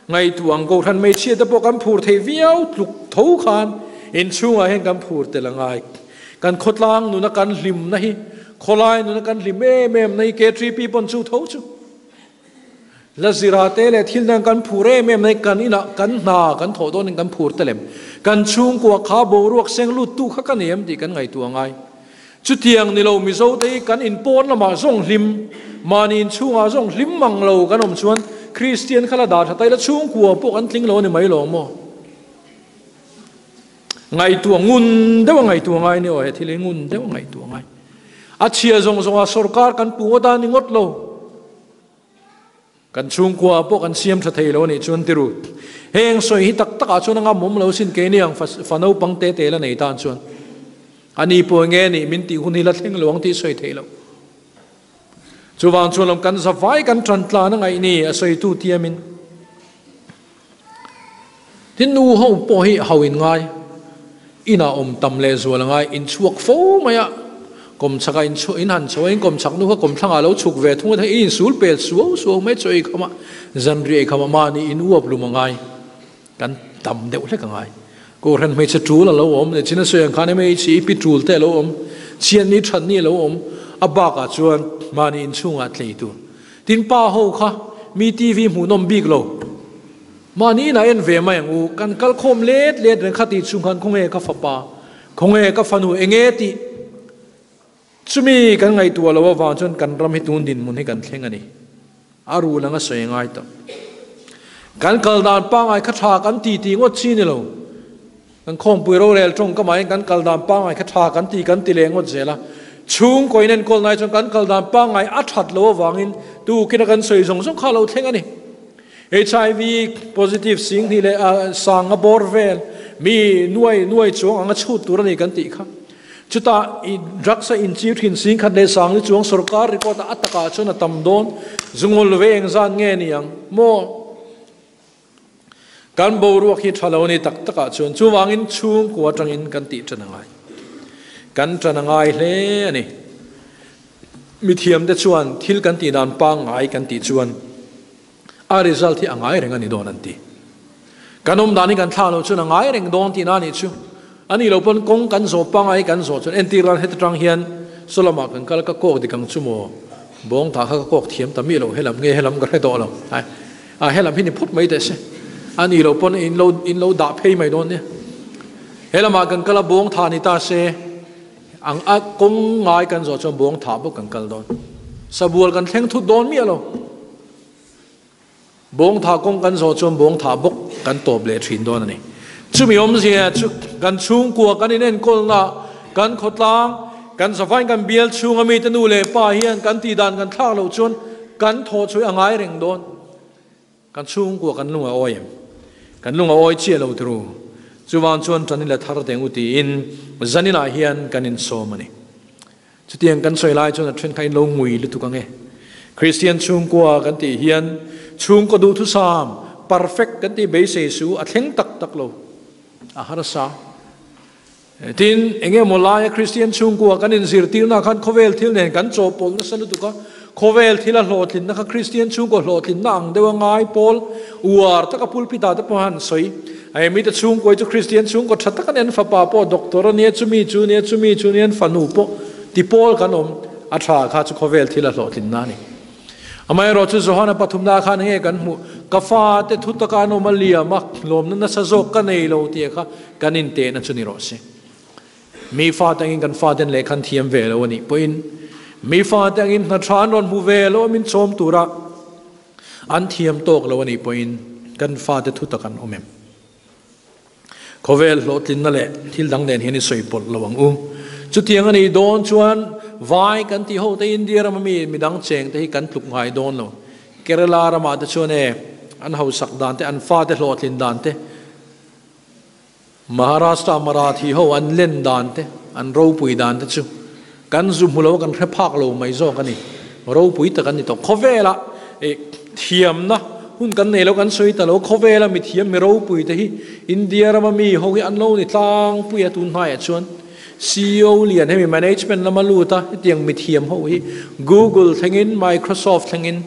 Ngaihtuah ang Kohhran hmeichhia te pawh kan phur thei viau tluk tho khan inchhungah hian kan phur tel a ngai. Kan khawtlang nuna kan hlimna hi, khawlai nuna kan hlim em em na hi K3P pawn chu tho chu. La zira te leh thil dang kan phur em em na hi kan inah kan hna kan thawh dawnin kan phur tel em? Kan chhungkua kha boruak seng luttu kha ka nei em tih kan ngaihtuah a ngai. Chutiang ni lo Mizo te hi kan inpawn lamah zawng hlim, mahni inchhungah zawng hlim mang lo kan awm chuan Kristian kha la dah tha ta ila chhungkua pawh kan tling lo a ni mai lo maw? Ngaihtuah ngun deuh a ngaihtuah ngai ni aw he thil hi ngun deuh a ngaihtuah ngai. A chhia zawng zawngah sorkar kan puh ngawt a ni ngawt lo. Kan chhungkua pawh kan siam tha thei lo a nih chuan ti ru. Heng sawi hi tak takah chuan a ngamawm lo sin keini ang fa naupang te te la nei tan chuan. A ni pawh enge nih min tih hun hi la thleng lo ang tih sawi theih loh. Chuvang chuan lawm kan zavai kan tan tlan a ngaih ni a sawitu tiamin. Tin nu ho pawh hi ho in ngai, inah awm tam leh zual a ngai, in chhuak fo mai a, kawmchhak ah in chhuah in han chho a, in kawmchhak nu kha kawmthlang ah lo chhuk ve thung a, i insul pel suau suau mai chu ei kham a, zanriah ei kham a mahni in uap lum a ngai, kan tam deuh hlek a ngai. Kohhran hmeichhe tul a lo awm leh chin a sawi ang khan MHC pi tul te a lo awm, chhiatni thatni a lo awm, a bakah chuan mahni inchhungah tlei tur. Tin pa ho kha mi TV hmuhnawm bik lo. Mahni inah en ve mai ang u, kan kal khawm let let reng kha tih chhung khan khawnge ka fapa, khawnge ka fanu enge tih chumi kan ngaihtuah loh avang chuan kan ram hi tun dinhmun hi kan thleng a ni. A rul anga sawi a ngai tawh. Kan kal dan pangngai kha tha kan ti tih ngawt chi ni lo. Kan khawmpui rorel tawng ka mahin kan kal dan pangngai kha tha kan ti kan ti leh ngawt zel a. Chhungkaw in enkawl nai chuan kan kal dan pangngai a that loh avangin tukina kan sawi zawng zawng kha a lo thleng a ni. HIV positive singhnih leh sanga bawr vel mi nuai nuai chuang anga chhut tur a ni kan tih kha. Chutah i drugs a inchir thin singkhat leh sangli chuang sorkar record a takah chuan a tam dawn zungul ve engzat nge ni ang maw? Kan boruak hi tha lo a ni tak takah chuan chuvangin chhungkua atangin kan tih tan a ngai. Kan tan a ngai hle a ni. Mithiamte chuan thil kan tih dan pangngai kan tih chuan a result hi a ngai reng a ni dawn an ti. Kan awm dan hi kan thlah loh chuan a ngai reng dawn tihna a nih chu. A nih loh pawn kawng kan zawh pangngai kan zawh chuan entir nan heti tang hian saw lamah kan kal ka kawk dik ang chu maw? Bawng tah kha ka kawk thiam ta miah lo helam nge helam ka hre tawh lo. Ai a helam hi ni phawt mai teh se. A nih loh pawn in lo in lo dah phei mai dawn nia. Helamah kan kal a bawng tha ni ta se ang a kawng ngai kan zawh chuan bawng tha bawk kan kal dawn. Sabual kan thleng thut dawn miah lo. Bawngtha kawng kan zawh chuan bawngtha bawk kan tawp leh thin dawn a ni. Chumi awmzia chu kan chhungkua kan inenkawlna, kan khawtlang, kan savain kan bial chhunga mite nu leh pa hian kan tihdan kan thlak loh chuan kan thawh chhuih a ngai reng dawn. Kan chhungkua kan lung a awi em? Kan lung a awi chiah lo turu. Chuvang chuan tan i la thar teng u tiin zaninah hian kan insawm a ni. Chutiang kan sawi lai chuan a then kha in lo ngui lutuk ang e. Kristian chhungkua kan tih hian chhungkaw duhthusam, perfect, kan tih beisei su a thleng tak tak lo, a harsa. Tin, eng emaw laia Kristian chhungkua kan inzirtirna khan khawvel thil nen kan chawhpawlh nasa lutuk a, khawvel thila hlawhtlinna kha Kristian chhungkaw hlawhtlinna ang deuha ngai pawl uar taka pulpit-ah te pawh han sawi. Hei mite chhungkaw hi chu Kristian chhungkaw tha tak a ni, an fapa pawh doctor a nia, chumi chu nia, chumi chu nia, an fanu pawh ti pawl kan awm, a tha kha chu khawvel thil a hlawhtlin na a ni. Amaherawh chu Johana pathumna khan enge kan hmuh, ka fate thu taka an awm a liam a, lawmna nasa zawk ka nei lo tih kha kan intehna chu ni rawh se. Mi fate angin kan faten lehkha an thiam ve lo a nih pawhin, mi fate angin hna tha an rawn hmu ve lo a min chawm tura, An thiam tawk lo a nih pawhin kan fate thu tak an awm em? Khawvel hlawhtlinna leh thil dang nen hian i sawi pawlh lo ang u. Chutiang a nih dawn chuan vai kan tih ho te India rama mi midang cheng te hi kan tluk ngai dawn lo. Kerala ramah te chuan e an hausak dan te an fate hlawhtlin dan te Maharashtra Marathi ho an len dan te, an ropui dan te chu kan zu hmu lo kan hre phak lo mai zawk a ni. Ropui tak an ni tawh. Khawvela thiamna hun kan nei lo kan sawi ta lo. Khawvela mithiam mi ropui te hi India rama mi ho hi an lo ni tlangpui a tun hnaiah chuan CEO lian hemi management lama lut a hetiang mithiam ho hi Google thlengin Microsoft thlengin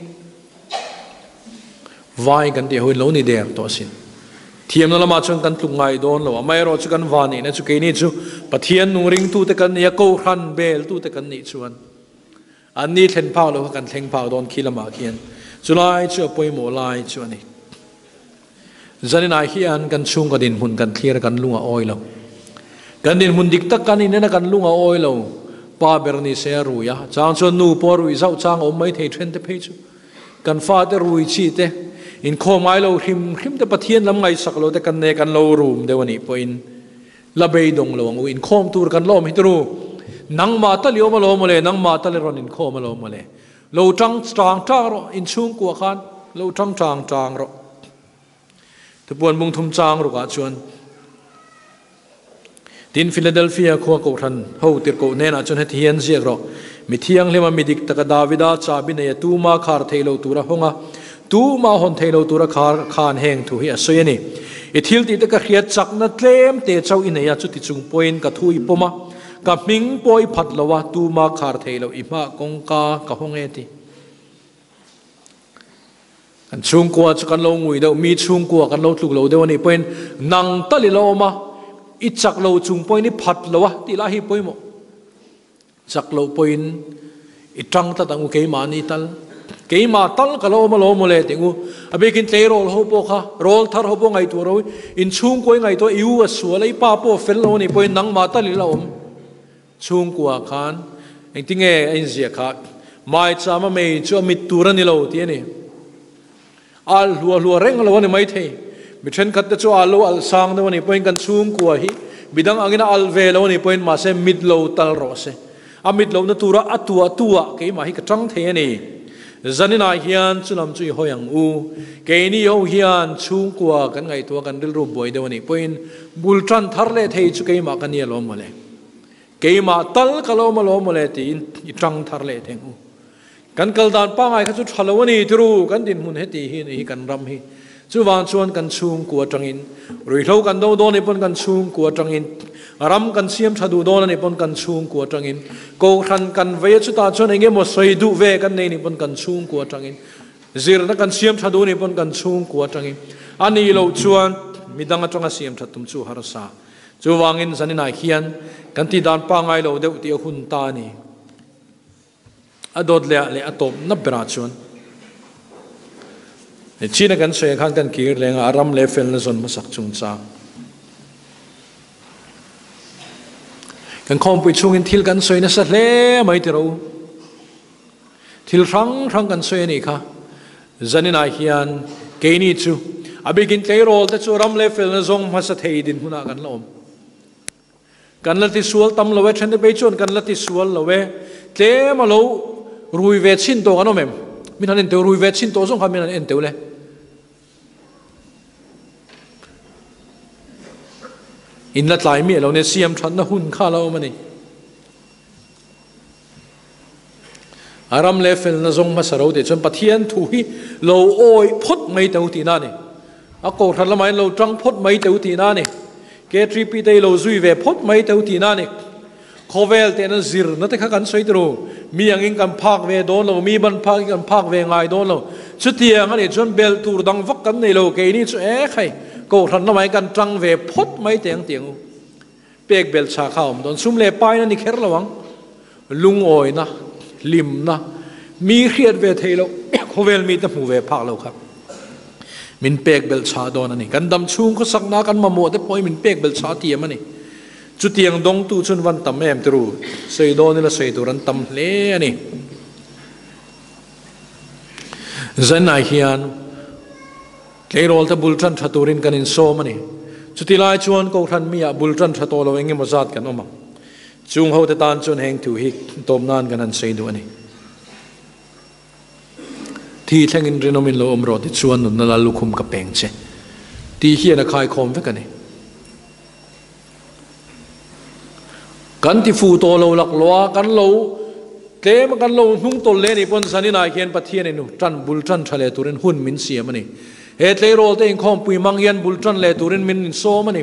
Vai kan tih ho in lo ni der tawh asin. Thiamna lamah chuan kan tluk ngai dawn lo. Amaherawh chu kan va nihna chu keini chu Pathian nung ringtute kan ni a, Kohhran beltute kan nih chuan an ni thlen phak lo kha kan thleng phak dawn khi lamah khian chulai chu a pawimawh lai chu a ni. Zaninah hian kan chhungkaw dinhmun kan thlir a kan lung a awi lo. Kan dinhmun dik tak kan inen a kan lung a awi lo. Pa ber ni se a rui a, chang chuan nu pawh a rui zauh chang a awm mai thei then te phei chu. Kan fate rui chi te, inkhawm ngai lo hrim hrim te, Pathian lam ngaihsak lo te kan ne kan lo rum deuh a nih pawhin la beidawng lo ang u. Inkhawm tur kan la awm hi turu. Nangmah tal i awm alawm mawle, nangmah tal i rawn inkhawm alawm mawle. Lo tang tang tang rawh, inchhungkua khan lo tang tang tang rawh. Thupuan bung thum chang rukah chuan Tin, Philadelphia khua kohhran ho tirhkoh hnenah chuan heti hian ziak rawh, Mi thianghlima mi dik taka Davida chabi neia tuma khar theih lo tura hawng a, tuma hawn theih lo tura khar khan heng thu hi a sawi a ni. I thil tih te ka hriat chakna tlem te chauh i nei a, chuti chung pawhin ka thu i pawm a, ka hming pawh i phat lo a, tuma khar theih loh i hmah kawngka ka hawng e ti. Kan chhungkua chu kan lo ngui deuh, mi chhungkua kan lo tluk lo deuh a nih pawhin nang tal i lo awm a, i chak lo chung pawhin i phat lo a tih lai hi pawimawh. Chak loh pawhin i tang tlat ang u keimahni tal. Keimah tal ka lo awm alawm mawle tih ngu. A bikin tleirawl ho pawh kha, rawl thar ho pawh ngaihtuah ro, in chhungkua i ngaihtuah i u a sual a, i pa pawh a fel lo a nih pawhin nangmah tal i la awm. Chhungkua khan engtinge a inziah kha, Maichama mei chu a mit tur a ni lo tih a ni. Al hluah hluah reng lo a ni maithei. Mi thenkhat te chu a lo alh sang deuh a nih pawhin kan chhungkua hi midang angin a alh ve lo a nih pawhin mahse mit lo tal rawh se. A mit lohna tura a tuah tuah keimah hi ka tang thei a ni. Zaninah hian chu lam chu i hawi ang u. Keini ho hian chhungkua kan ngaihtuah kan rilru buai deuh a nih pawhin bul tan thar leh thei chu keimah ka ni alawm mawle. Keimah tal ka lo awm alawm mawle tiin i tang thar leh theng u. Kan kal dan pangngai kha chu tha lo a ni tiru, kan dinhmun heti hi ni hi kan ram hi. Chuvang chuan kan chhungkua atangin, ruihhlo kan do dawn anih pawn kan chhungkua atangin, ram kan siam tha duh dawn anih pawn kan chhungkua atangin, kohhran kan vei a chutah chuan eng emaw sawi duh ve kan nei anih pawn kan chhungkua atangin, zirna kan siam tha duh anih pawn kan chhungkua atangin, a nih loh chuan midang atanga siam that tum chu harsa. Chuvangin zaninah hian kan tih dan pangngai lo deuh tih a hun ta a ni. A dawt leh ah leh a tawp nap berah chuan China kan sawi ah khan kan kir leng a, a ram leh felna zawn hmasak chungchang. Kan khawmpui chhungin thil kan sawi nasa hle mai tiro. Thil hrang hrang kan sawi a nih kha. Zaninah hian keini chu a bikin tleirawl te chu ram leh felna zawng hmasa thei dinhmunah kan la awm. Kan la ti sual tam lo e, thente phei chuan kan la ti sual lo e. Tlem a lo rui ve chhin tawh kan awm em? Min han en teuh, rui ve chhin tawh zawng kha min han en teuh le. In la tlai miah lo nia, siam thatna hun kha a la awm a ni. A ram leh felna zawng hmasa ro tih chuan Pathian thu hi lo awih phawt mai teu tihna a ni. A kohhran lamah hian lo tang phawt mai teu tihna a ni. K3P te hi lo zui ve phawt mai teu tihna a ni. Khawvel tehna zirna te kha kan sawi turu. Mi angin kan phak ve dawn lo, mi ban phakin kan phak ve ngai dawn lo. Chutiang a nih chuan belh tur dang vak kan nei lo, keini chu ek hei kohhran lamah hian kan tang ve phawt mai teh ang tih ang u. Pek belh chha kha a awm dawn. Sum leh pain a ni kher lo ang. Lungawina, hlimna, mi hriat ve theih loh, khawvel mite hmu ve phak lo kha min pek belh chha dawn a ni. Kan dam chhung khawsakna kan mamawh te pawh hi min pek belh chha tiam a ni. Chutiang dawngtu chun van tam em tiru, sawi dawn ila sawi tur an tam hle a ni. Zanah hian Tleirawl te bul tan tha turin kan insawm a ni. Chuti lai chuan Kohhran mi ah bul tan tha tawh lo eng emaw zat kan awm ang. Chung ho te tan chuan heng thu hi tawp nan kan han sawi duh a ni. Thi thlengin rinawmin lo awm rawh ti chuan nunna lal lukhum ka peng che tih hian a khaikhawm vek a ni. Kan ti fu tawh lo laklawh a, kan lo tlem a kan lo hnung tawlh leh anih pawn zaninah hian Pathianin tan bul tan tha leh turin hun min siam a ni. He tleirawl te inkhawmpui hmang hian bul tan leh turin min insawm a ni.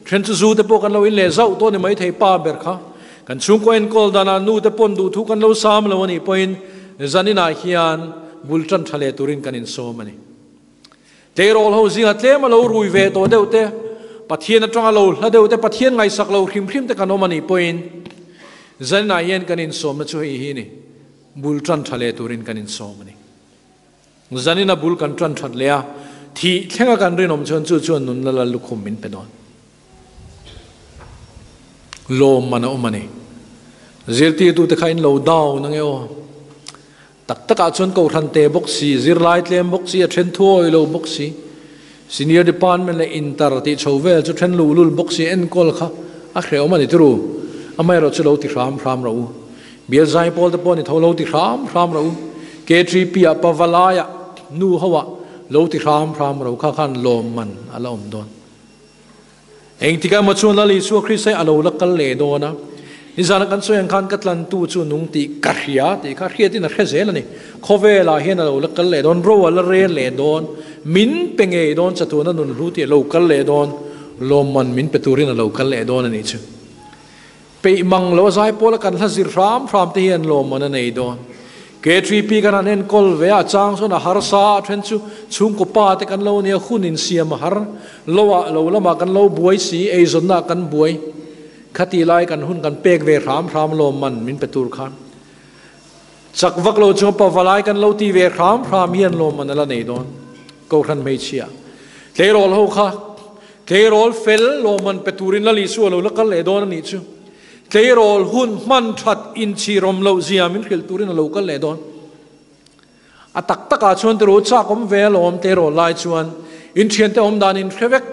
Then chu zu te pawh kan lo in leh zauh tawh a ni maithei pa ber kha. Kan chhungkaw enkawl danah nu te pawn duhthu kan lo sam lo a nih pawhin zaninah hian bul tan tha leh turin kan insawm a ni. Tleirawl ho zingah tlem a lo rui ve tawh deuh te, Pathian atanga lo hla deuh te, Pathian ngaihsak lo hrim hrim te kan awm a nih pawhin zaninah hian kan insawmna chu hei hi a ni, bul tan tha leh turin kan insawm a ni. Zanina bul kan tan that leh a, thih thlenga kan rinawm chuan chu chuan nunna lal lukhum min pe dawn. Lawm man a awm a ni. Zirtirtute kha in lo down ange aw. Tak takah chuan Kohhran te bawk si, zirlai tlem bawk si, a then thuawi lo bawk si, Senior Department leh Inter tih chho vel chu then luhlul bawk si enkawl kha a hrehawm a ni turu. Amaherawh chu lo ti hram hram rawh u. Bial zaipawl te pawh ni tho lo ti hram hram rawh u. K3P ah Pavalai ah nu ho ah lo ti hram hram rawh u kha khan lawmman a la awm dawn. Engtikah emaw chuan Lal Isua Krista hi a lo la kal leh dawn a, nizana kan sawi ang khan ka tlantu chu nung tih ka hria tih kha hriatin a hre zel a ni. Khawvelah hian a lo la kal leh dawn, ro a la rel leh dawn, min pe ngei dawn, chatuana nun hlu tih a lo kal leh dawn, lawmman min pe turin a lo kal leh dawn a nih chu. Peih mang lo a zai pawla kan hla zir hram hram te hian lawmman a nei dawn. K3P kan han enkawl ve a, a chang chuan a harsa a then chu chhungkaw pa te kan lo nia hun insiam a har lo ah lo lamah kan lo buai si, eizawnna ah kan buai. Khati lai kan hun kan pek ve hram hram lawmman min pe tur khan. Chak vak lo chunga pavalai kan lo ti ve hram hram hian lawmman a la nei dawn. Kohhran hmeichhia tleirawl ho kha tleirawl fel lawmman pe turin Lal Isua lo la kal leh dawn a nih chu. Tleirawl hun hman that inchhirawm loh zia min hrilh turin a lo kal leh dawn. A tak takah chuan tiraw chak awm ve alawm tleirawl lai chuan. In thiante awm dan in hre vek.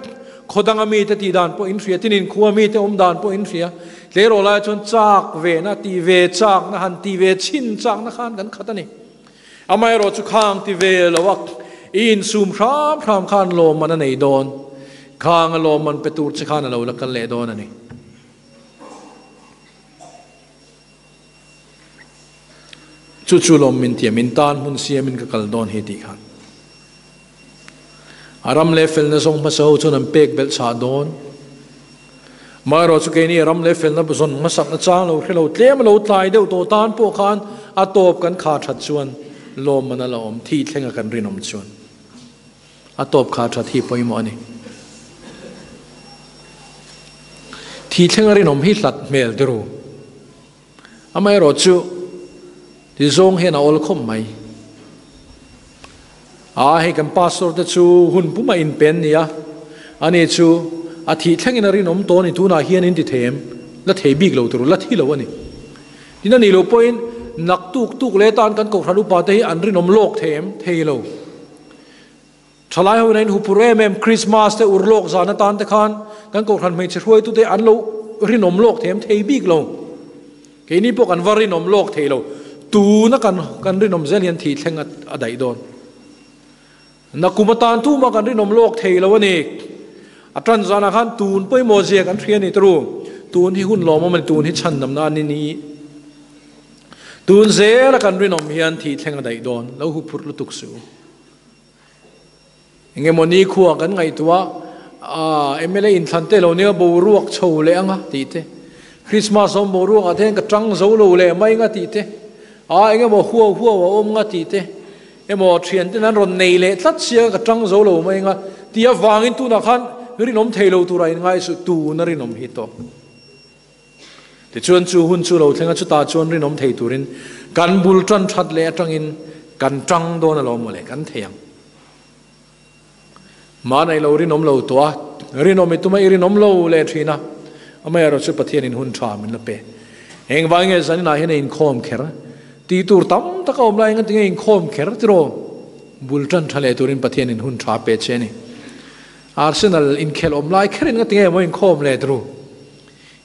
Khawdanga mite tih dan pawh in hria, tin in khua mite awm dan pawh in hria. Tleirawl lai chuan chak ve na, tih ve chak na, han tih ve chhin chak na khan kan khat a ni. Amaherawh chu khang ti ve lo a, i insum hram hram khan lawmman a nei dawn. Khang a lawmman pe tur che khan a lo la kal leh dawn a ni. Chu chu lawm min tiam, in tan hmun siamin ka kal dawn hi tih khan. A ram leh felna zawng hmasa ho chuan an pek belh chhah dawn. Amaherawh chu keini a ram leh felna zawn hmasakna chang lo hre lo tlem a lo tlai deuh tawh tan pawh khan a tawp kan kha that chuan lawmman a la awm thi thlenga kan rinawm chuan a tawp kha that hi pawimawh a ni. Thi thlenga rinawm hi hlat hmel tiru. Amaherawh chu ti zawng hian a awl khawp mai. A hei kan pastor te chu hun puma inpen ni a, ani chu a thih thlengin a rinawm tawh a ni, tunah hian in ti thei em? La thei bik lo tur, la thi lo a ni. Tin a nih loh pawhin nak tuk tuk leh tan kan kohhran upa te hi an rinawm lawk thei em? Thei lo. Thalai ho in a inhupur em em, Christmas te ur lawk zan atan te khan kan kohhran hmeichhe hruaitute an lo rinawm lawk them thei bik lo. Keini pawh kan va rinawm lawk thei lo. Tuna kan kan rinawm zel hian thih thleng a daih dawn. Nakum atan tumah kan rinawm lawk thei lo a ni. A tan zanah khan tun pawimawh zia kan hria a ni turu. Tun hi hun lawmawm a ni, tun hi chhandamna a ni ni. Tun zela kan rinawm hian thih thleng a daih dawn. Lo huphurh lutuk suh. Engemaw ni khua kan ngaihtuah a, mla inthlan te lo nia boruak chho leh anga tih te, Christmas awm boruak ah te hian ka tang zo lo leh mai anga tih te, a engemaw huau huau a awm anga tih te, emaw thian ten an rawn nei leh tlat sia ka tang zo lo mai anga tih avangin tunah khan rinawm thei lo turah in ngai suh, tuna rinawm hi tawh. Tichuan chu hun chu lo thleng a, chutah chuan rinawm thei turin kan bul tan that leh atangin kan tang dawn alawm mawle, kan thei ang. Mahna i lo rinawm lo tawh a, rinawm i tuma i rinawm lo leh thin a, amaherawh chu Pathianin hun tha min la pe. Engvang nge zaninah hian a inkhawm kher? Tih tur tam tak a awm lai engatinge inkhawm kher tiraw? Bul tan tha leh turin Pathianin hun tha pe che a ni. Arsenal inkhelh awm lai kherin engatinge maw inkhawm leh tiraw?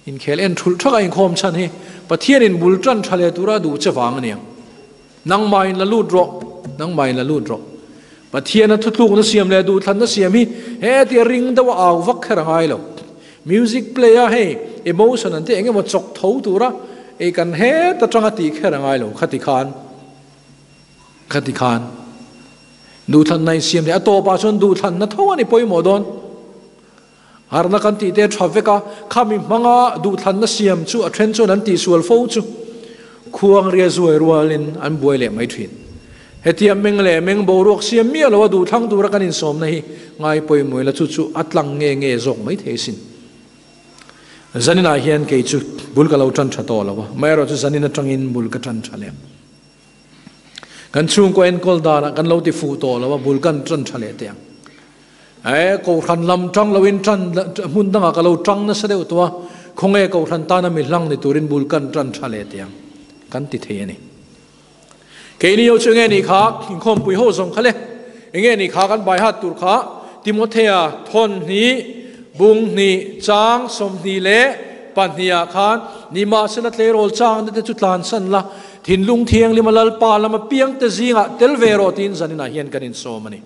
Inkhel en thulh thak a inkhawm chhan hi Pathianin bul tan tha leh tura duh che vang a ni ang. Nangmahin la lut rawh, nangmahin la lut rawh. Pathiana thutlukna siam leh duhthlanna siam hi hetia ring deuh a au vak kher a ngai lo. Music play a hei emotion an tih eng emaw chawk tho tura ei kan het atanga tih kher a ngai lo khati khan khati khan duhthlanna insiam leh a tawpah chuan duhthlanna tho a ni pawimawh dawn. Harhna kan tih te tha vek a, khami hmanga duhthlanna siam chu a then chuan an tihsual fo chu khuangria zuai rualin an buai leh mai thin. Hetia meng leh meng boruak siam miah loa duhthlang tura kan insawmna hi ngai pawimawih la chu chu a tlang nge nge zawk mai thei sin. Zaninah hian kei chu bul ka lo tan tha tawh lo a, amaherawhchu chu zanin atangin bul ka tan tha leh. Kan chhungkaw enkawl danah kan lo ti fuh tawh lo a, bul kan tan tha leh teh ang. E, Kohhran lam tang loin tan hmun dangah ka lo tang nasa deuh tawh a, khawnge Kohhran tana mi hlang ni turin bul kan tan tha leh teh ang kan ti thei a ni. Keini ho chu enge nih kha inkhawmpui ho zawng kha le, enge nih kha kan bai hat tur kha Timothea thawn hnih, bung hnih, chang 22 ah khan nimahsela tleirawl changna te chu tlansan la, thinlung thianghlim a Lalpa lama piangte zingah tel ve rawh tiin zaninah hian kan insawm a ni.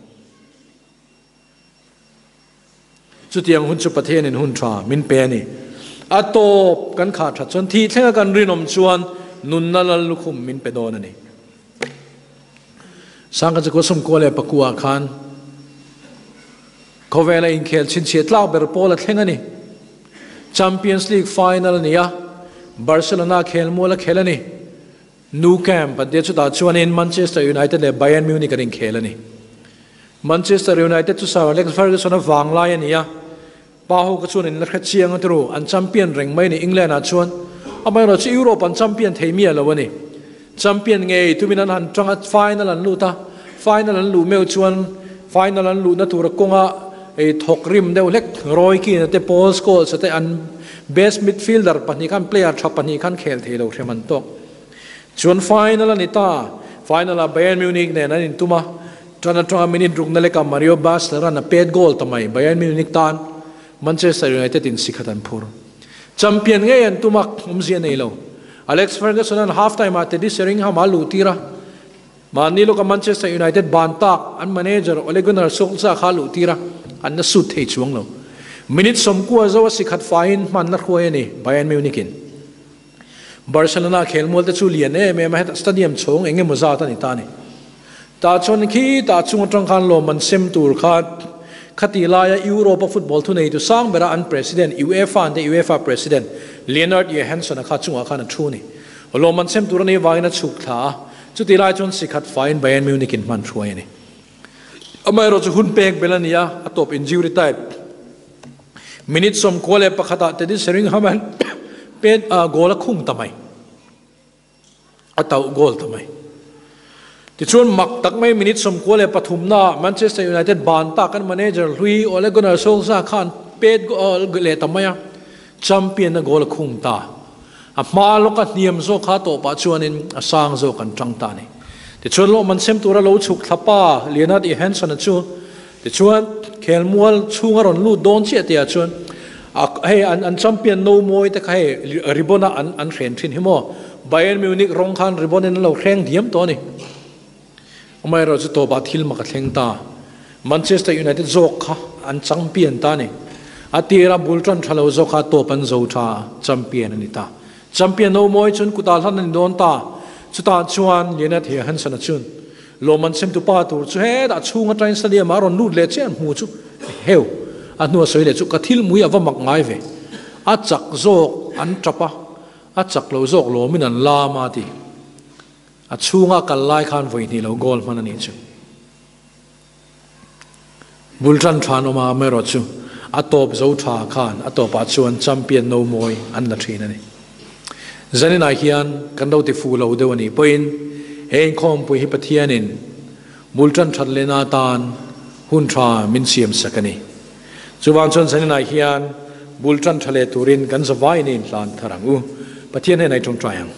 Chutiang hun chu Pathianin hun tha min pe a ni. A tawp kan khah that chuan thih thlenga kan rinawm chuan nunna lal lukhum min pe dawn a ni. Sangha chu Kawsawmkua leh Pakua khan khawvela inkhel chhinchhiah tlak ber pawl a thleng a ni. Champions League final a ni a, Barcelona khelmual a khel a ni. Nou Camp an tia chutah chuanin Manchester United leh Bayern Munich an inkhel a ni. Manchester United chu Sir Alex Ferguson a vanglai a ni a, pa ho kha chuan in la hre chiang a tiru, an champion reng mai a ni England ah chuan. Amaherawh chu Europe an champion thei miah lo a ni. Champion ngei tumin an han tang a, final an lut a, final an luh meuh chuan final an luhna tura kawnga ei thawk rim deuh hlek Roy Keane a te Paul Scholes a te an best midfielder pahnih khan player tha pahnih khan khel thei lo hrem an tawk. Chuan final a ni ta, final ah Bayern Munich nen an intum a, Ṭan aṭanga minute rukna lekah Mario Basler-a'n a pet goal ta mai. Bayern Munich tan Manchester United in si khat an phur. Champion ngei an tum a, awmzia nei lo. Alex Ferguson-a'n half-time-ah Teddy Sheringham a luh tir a, mahni lawka Manchester United ban tak an manager Ole Gunnar Solskjaer kha a luh tir a, an la sut thei chuang lo. Minute 90 zo a si khat faiin hman la hruai a ni Bayern Munich-in. Barcelona khelmual te chu lian em em a, hetah stadium chhawng eng emaw zat a ni ta a ni. Tah chuan khi tah chung atang khan lawm an sem tur kha khati laia Europe-a football thuneitu sang bera an president UEFA an te UEFA president Leonard Johansson-a kha chungah khan a thu a ni. Lawm an sem tur a nih avangin a chhuk thla a, chuti lai chuan sikhat faiin Bayern Munich in hman hruai a ni. Amaherawhchu hun pek bel a ni a, a tawp injury type. Minute 91 ah Teddy Sheringham-a'n pen goal a khung ta mai. A tauh goal ta mai. Tichuan mak tak mai minute 93 naah Manchester United ban tak an manager hlui Ole Gunnar Solskjaer khan pet goal leh ta mai a, champion-na goal a khung ta. A hma lawka hniam zawk kha tawpah chuanin a sang zawk an tang ta a ni. Tichuan lawhman sem tura lo chhuk thla pa Leonard Johansson-a chu tichuan khelmual chhunga rawn lut dawn chiah tihah chuan a hei an an champion no mawi te kha hei ribbon a an an hren thin hi maw Bayern Munich rawng khan ribbon in an lo hreng diam tawh a ni. Amaherawh chu tawpah thil mak a thleng ta. Manchester United zawk kha an champion ta a ni. A tira bul tan tha lo zawk kha tawp an zo tha a, champion a ni ta. Champion no mawi chuan kutah hlan a ni dawn ta. Chutah chuan Lionel Johansson-a chuan lawmman semtu pa tur chu hetah chhung atangin stadium ah a rawn lut leh chiah hmu chu heu a hnua sawi leh chu ka thil mui a va mak ngai ve. A chak zawk an tap a, a chak lo zawk lawmin an lam a ti. A chhunga kal lai khan vawi hnih lo goal hman a nih chu. Bul tan than awm a, amaherawh chu a tawp zo tha khan a tawpah chuan champion no mawi an la thin a ni. Zaninah hian kan lo ti fuh lo deuh a nih pawhin he inkhawmpui hi Pathianin bul tan that lehna atan hun tha min siam sak a ni. Chuvang chuan zaninah hian bul tan tha leh turin kan zavaiin i inhlan thar ang u. Pathian hnenah i tawngtai ang.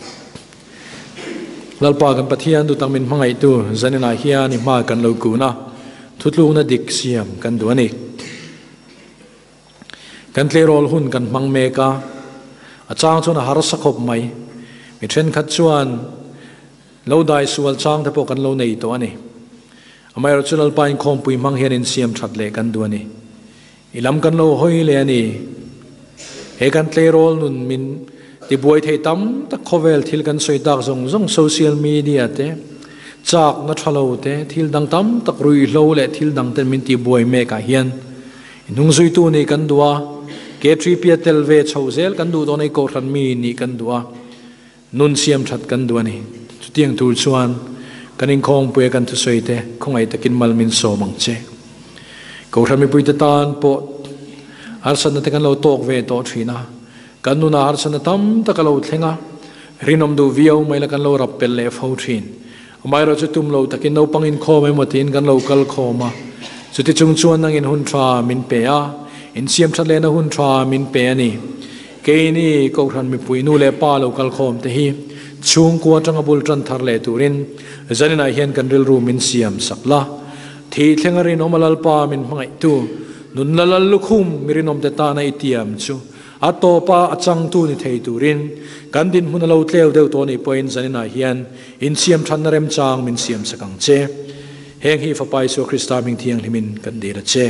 Lalpa kan Pathian dutak min hmangaihtu zaninah hian i hma kan lo kun a, thutlukna dik siam kan duh a ni. Kan tleirawl hun kan hmang mek a, a chang chuan a harsa khawp mai. Mi thenkhat chuan lo dai sual chang te pawh kan lo nei tawh a ni. Amaherawhchu Lalpa inkhawmpui hmang hian insiam that leh kan duh a ni. I lam kan lo hawi leh a ni. He kan tleirawl nun min tibuai thei tam tak khawvel thil kan sawi tak zawng zawng social media te, chakna tha lo te, thil dang tam tak ruihhlo leh thil dang ten min tibuai mek ah hian i hnungzuitu nih kan duh a, K3P a tel ve chhoh zel kan duh dawn a, i kohhran mi nih kan duh a, nun siam that kan duh a ni. Chutiang tur chuan kan inkhawngpui a kan thusawi te khawngaih takin mal min sawm ang che. Kohhran mipuite tan pawh harsatna te kan lo tawk ve tawh thin a, kan nunah harsatna tam tak a lo thleng a, rinawm duh viau mai la kan lo rap pelh leh fo thin. Amaherawhchu tum lo takin naupang inkhawm emaw tiin kan lo kal khawm a, chuti chung chuan nangin hun tha min pe a, insiam that lehna hun tha min pe a ni. Keini Kohhran mipui nu leh pa lo kal khawm te hi chhungkua atanga bul tan thar leh turin zaninah hian kan rilru min siam sak la. Thih thlenga rinawm a Lalpa min hmangaihtu, nunna lal lukhum mi rinawmte tana i tiam chu A tawpa a changtu ni thei turin kan dinhmun a lo tleu deuh tawh nih pawhin zaninah hian insiam thatna remchang min siam sak ang che. Heng hi Fapa Isua Krista hming thianghlimin kan dil a che.